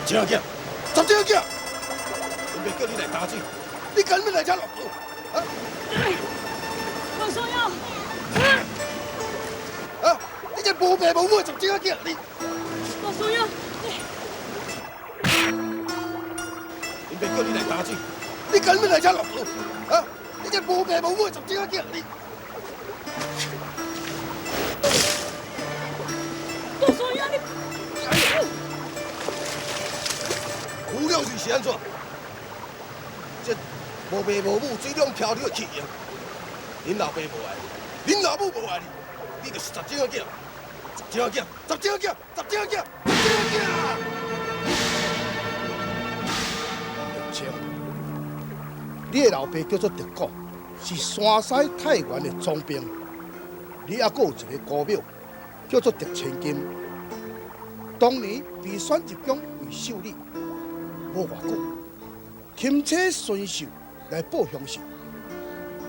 十七仔囝，十七仔囝，阮爸叫你來打水，你敢欲來遮落雨？啊！無需要。啊！你這無爸無母的十七仔囝，你無需要。阮爸叫你來打水，你敢欲來遮落雨？啊！你這無爸無母的十七仔囝，你無需要你。胡了水是按怎？這無爸無母，水兩漂流的棄嬰，恁老爸無愛你，恁老母無愛你，你就是十七仔囝，十七仔囝，十七仔囝，十七仔囝，十七仔囝。德清，你的老爸叫做德古，是山西太原的總兵。你猶閣有一個姑母，叫做德千金。當年被選入宮為秀女，無偌久，钦差孫秀來報鄉信，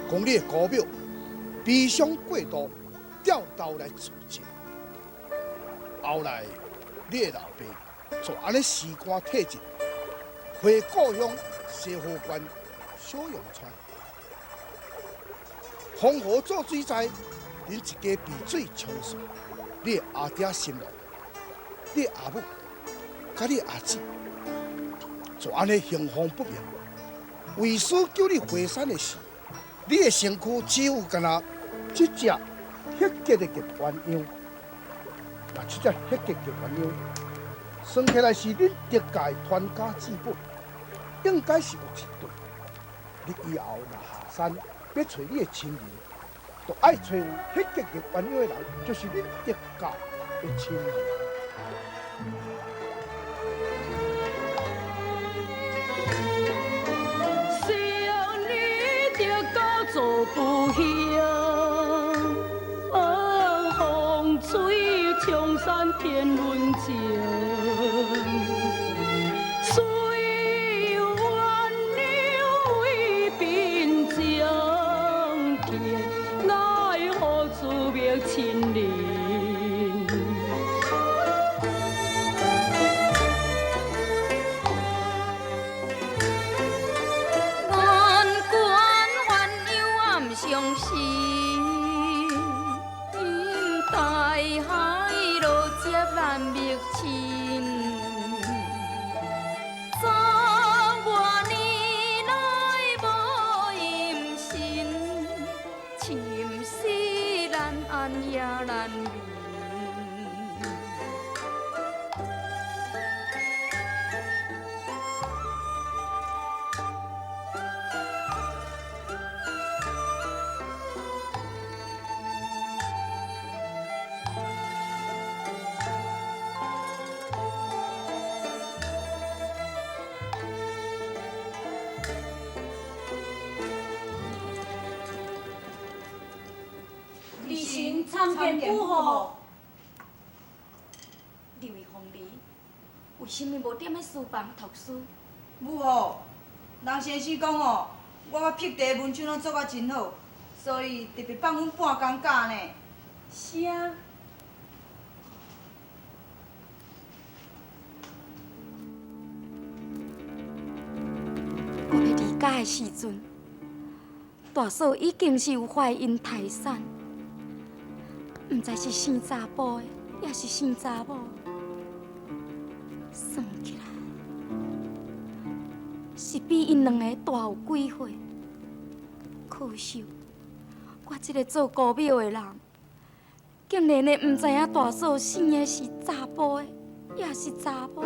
講你的姑母悲傷過度，吊頭來自盡。後來你的老爸就按呢辭官退職，回故鄉西河縣小陽川。黃河做水災，恁一家被水沖散。你的阿爹身亡，你的阿母佮你的阿姊，就按呢行踪不明。為師救你回山的時，你的身軀只有干焦這隻血結的鵲鸯。若這隻血結的鸳鸯，算起來是恁德家的傳家之寶，應該是有一對。你以後若下山欲揣你的親人，就愛揣有血結的鸳鸯的人，就是恁德家的親人。想你德家做不兄，風水沖散天倫情。雖有鸳鸯為賓情，天愛何處覓親人？願君鸳鸯暗相思，大海落接難覓親。十外年來無音信，寢時難安夜難眠。臣参见母后。李凤梨，为啥物无踮咧书房读书？母后，人先生讲哦，我佮碧茶文章拢做甲真好，所以特别放阮半工假呢。是啊。我欲离家的时阵，大嫂已经是有怀孕待产，毋知是生查埔的，抑是生查某。算起来，是比𪜶两个大有几岁。可惜，我这个做姑母的人，竟然会毋知影大嫂生的是查埔的，抑是查某。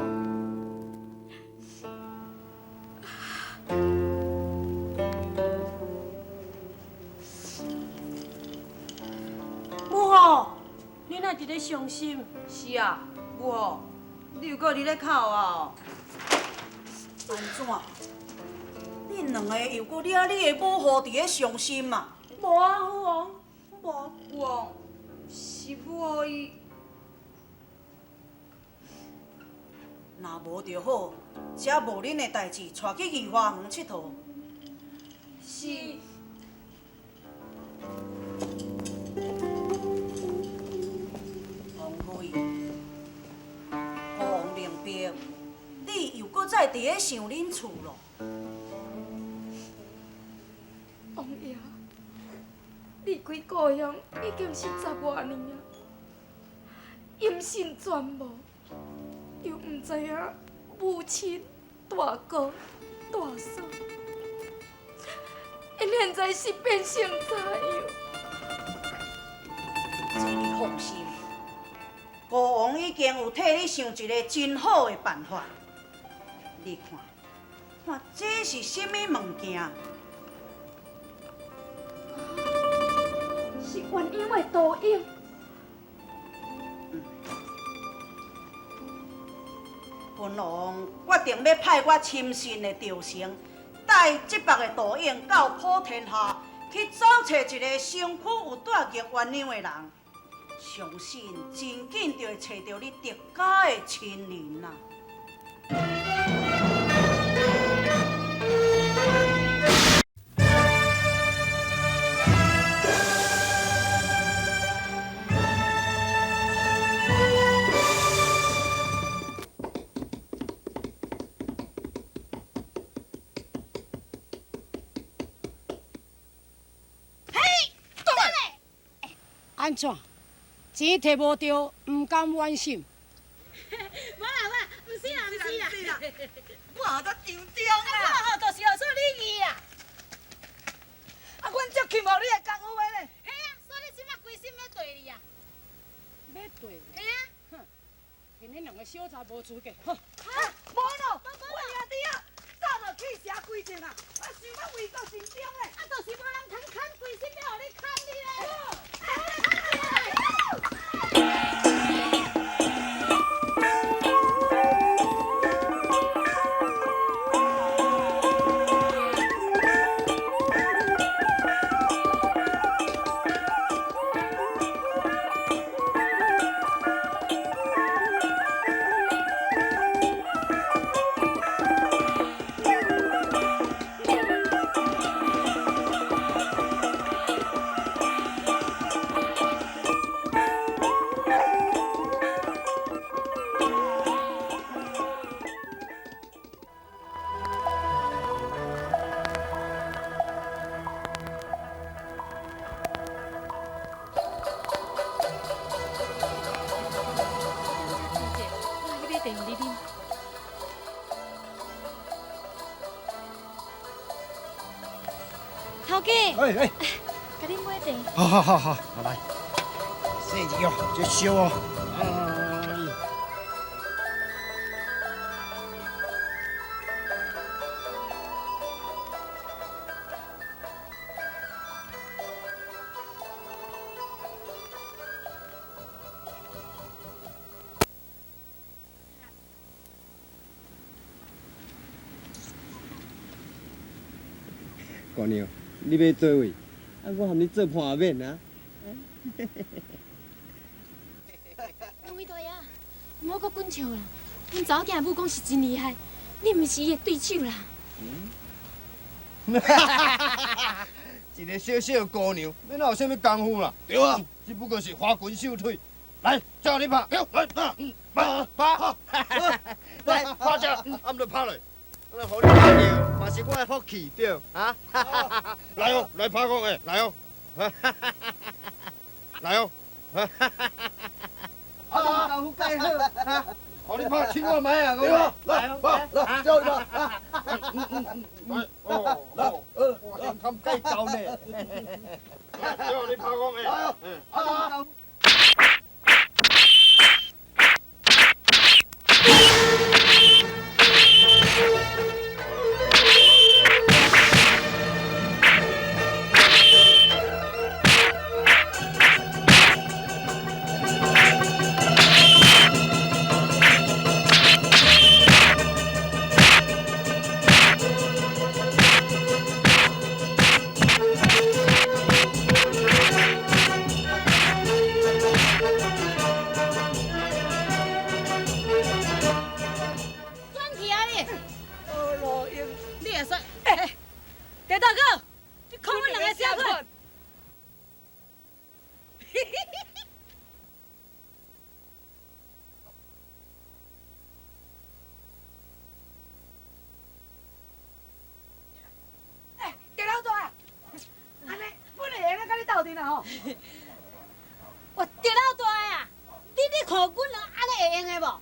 母后，你哪伫咧伤心？是啊，母后，你又阁伫咧哭啊？按怎？恁两个又阁掠你的母后伫咧伤心啊？无啊，父王，无。父王，是母后伊。若无就好，这无恁的代志，带去御花园𨑨迌。是。王妃，国王明白，你又阁再伫咧想恁厝咯。王爷，离开故乡已经是10外年啊，音信全无，又毋知影母亲、大哥、大嫂，𪜶现在是变成怎样？这你放心，国王已经有替你想一个真好的办法。你看，看这是啥物物件？是鸳鸯的图影。本王决定欲派我亲信的赵成，带这幅的图影到普天下去找揣一个身躯有带玉鸳鸯的人，相信真紧就会揣著你独家的亲人啊！按怎？钱提无著，毋甘冤心。无啦无啦，毋是啦毋是啦。我也足紧张啦。我吼就是予说你去啦。啊，阮足钦慕你的功夫的咧。嘿啊，所以你这摆规心欲缀你啊。欲缀？嘿啊。哼，连恁两个小查无资格。哈，无咯，阮兄弟啊，早就气死规阵啊，啊想欲为国尽忠咧。啊，就是无人通牵，规心欲予你牵你咧。头家，哎哎，共恁买茶。好好好好，好来，细一哦，这烧哦。姑娘，你欲佗位？啊，我和你做伴免啊。兩位大爺，毋好閣滾笑啦！阮查某囝的武功是真厲害，你毋是伊的對手啦。一個小小姑娘，你哪有啥物功夫啦？對啊，只不過是花拳繡腿。來，交你拍，來，拍，拍，來，拍這，按就拍落，來，予你拍著，嘛是我的福氣，對，啊？來哦，來拍講的，來哦，來哦，啊，功夫蓋好，啊，予你拍，試看覓啊，對啊，來，拍，來，交你拍，來，哦，來，哇，你堪蓋高呢？交你拍講的，來哦，啊。我跌老大啊！你看，阮兩按呢會用的無？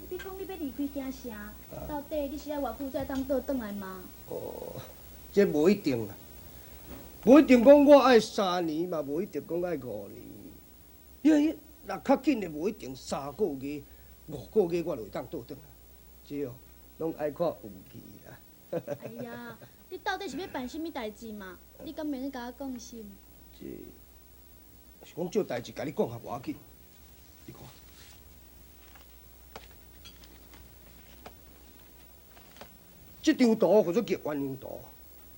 你講你欲離開京城，到底你是愛偌久才當倒轉來嗎？哦，這無一定啦，無一定講我愛3年嘛，無一定講愛5年。因為若較緊的，無一定3個月、5個月我就會當倒轉來。這哦，攏愛看運氣啦。哎呀，你到底是欲辦啥物代誌嘛？你敢免共我講實？這是講這代誌，共你講也無要緊。你看。這張圖叫做逆鸳鸯圖。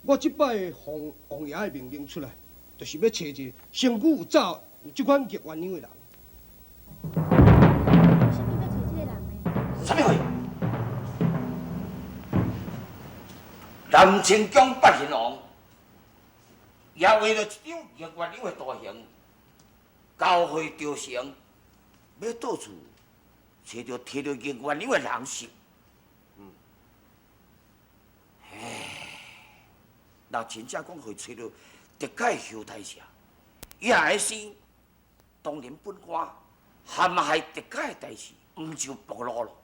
我這擺奉王爺的命令出來，就是欲揣一個身軀有走有這款逆鸳鸯的人。為啥物欲揣這個人呢？啥物貨？南清宮八賢王也畫了一張逆鸳鸯的圖形，交予趙成，欲到處揣著提著逆鸳鸯的人設。若真正講予揣著特蓋後台社，伊若會生，當然本官陷害特蓋的代誌，毋就暴露咯。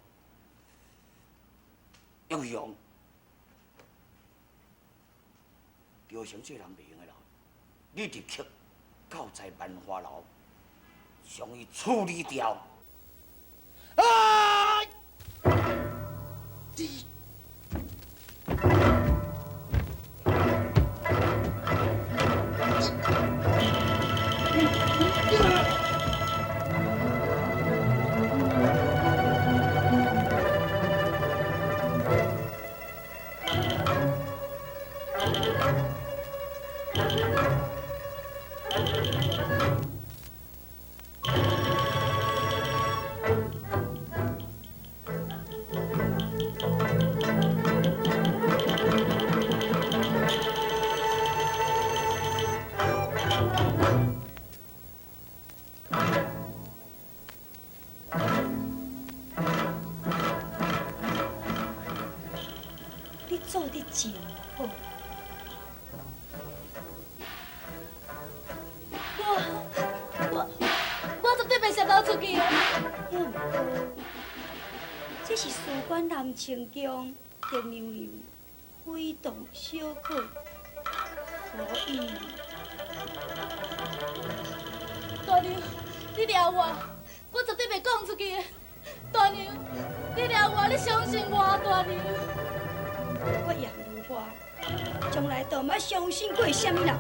英雄，赵成這人袂用的啦，你立刻到在萬花樓將伊處理掉。啊！你。你做得真好。我絕對袂泄露出去的。也毋过，這是事關南清宮的娘娘非同小可，所以大娘，你掠我，我絕對袂講出去的。大娘，你掠我，你相信我，大娘。我楊如花，從來都毋捌相信過啥物人。啊！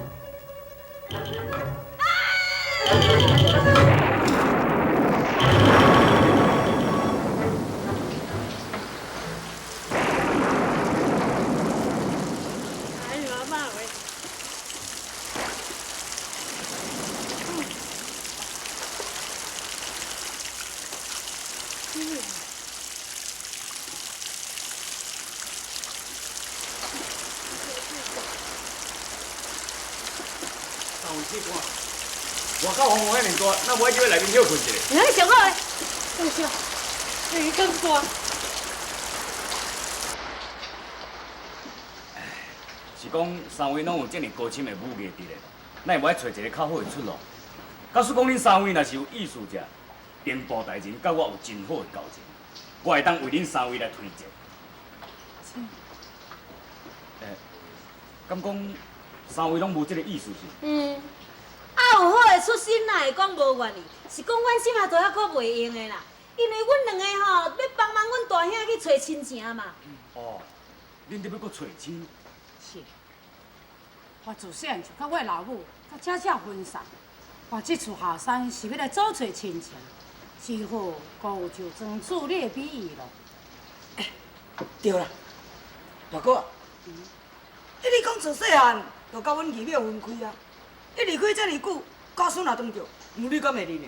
外口风雨遐尔大，咱无爱入去内面歇睏一下？那上好的，多谢，你更大。是讲三位拢有这尔高深的武艺伫咧，咱会无爱揣一个较好的出路？假使讲恁三位若是有意思者，兵部大人佮我有真好的交情，我会当为恁三位来推荐。是。敢讲三位拢无这个意思是？嗯。啊，有好的出身，哪会讲无愿意？是讲阮这马都犹阁袂用的啦，因为阮两个吼欲帮忙阮大兄去揣亲情嘛。哦，恁伫欲阁揣亲？是。我自细汉就佮我老母佮姐姐分散，我这次下山是欲来走揣亲情，只好阁有就庄主你的美意咯。欸，对啦，大哥，欸，你讲自细汉就佮阮二妹分开啊？一离开这尔久，假使若当著，母你敢会认的？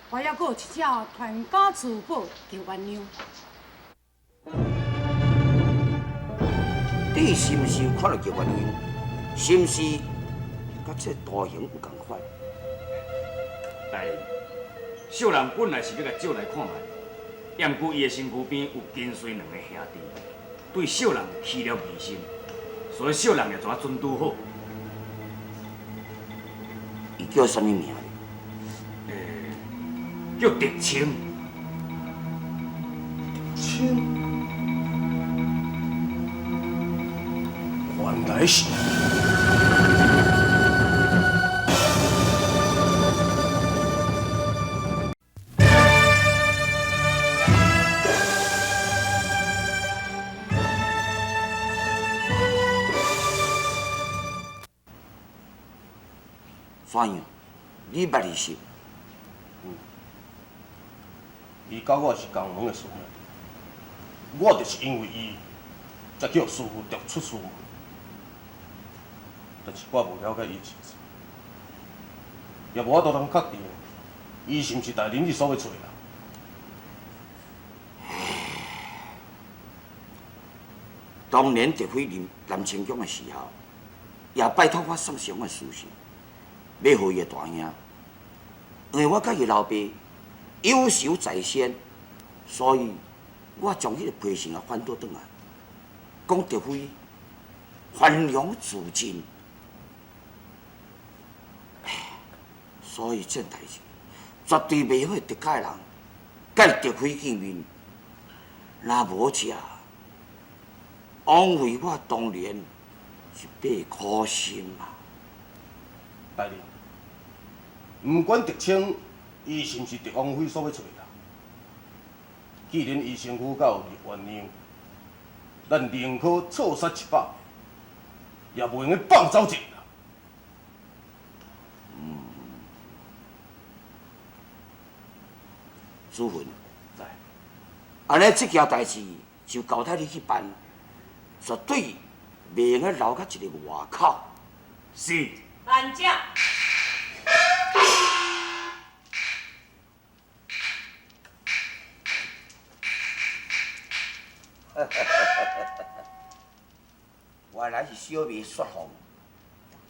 我犹阁有一只传家珠宝叫鸳鸯。你是毋是有看到叫鸳鸯？是毋是佮这图形有仝款？大人，小人本来是欲共借来看觅，也毋过伊的身躯边有跟随两个兄弟，对小人起了疑心。所以小人也怎准拄好？伊叫啥物名？叫狄青。狄青，原来是。怎样？你捌伊是？伊佮我是仝门的师兄弟，我就是因为伊，才叫师父逐出师门。但是我无了解伊的身世，也无法度通确定，伊是毋是大人你所欲揣的人。当年狄飞临南清宫的时候，也拜托我送上的书信。欲予伊的大兄，因为我佮伊老爸有仇在先，所以我将彼个批信啊反倒转来，讲狄飞反良自尽，所以这代志绝对袂予狄家的人佮狄飞见面，若无遮，枉费我当年一辈苦心啊！大人，毋管狄青伊是毋是狄王妃所欲揣的人，既然伊身躯敢有逆鸳鸯，咱宁可错杀100个，也袂用得放走一个人。子云，按呢这件代志就交代你去办，绝对袂用得留佮一个外口。是。慢将。原来是小妹说谎。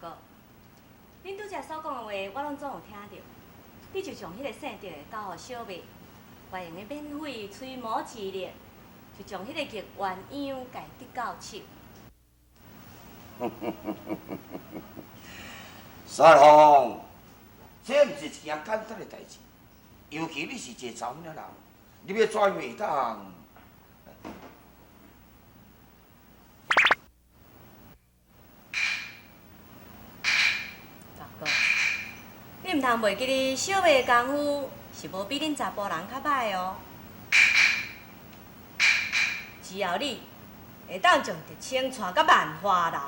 大哥，恁拄才所讲的话，我拢总有听著。你就将彼个姓狄的交予小妹，我会用得免费吹毛之力，就将彼个玉鸳鸯共得到手。雪凤，这毋是一件简单的代志，尤其你是一个查某囡仔人，你欲怎样会当？大哥，你毋通袂记得小妹的功夫是无比恁查埔人较䆀哦。只要你会当将狄青带到万花楼。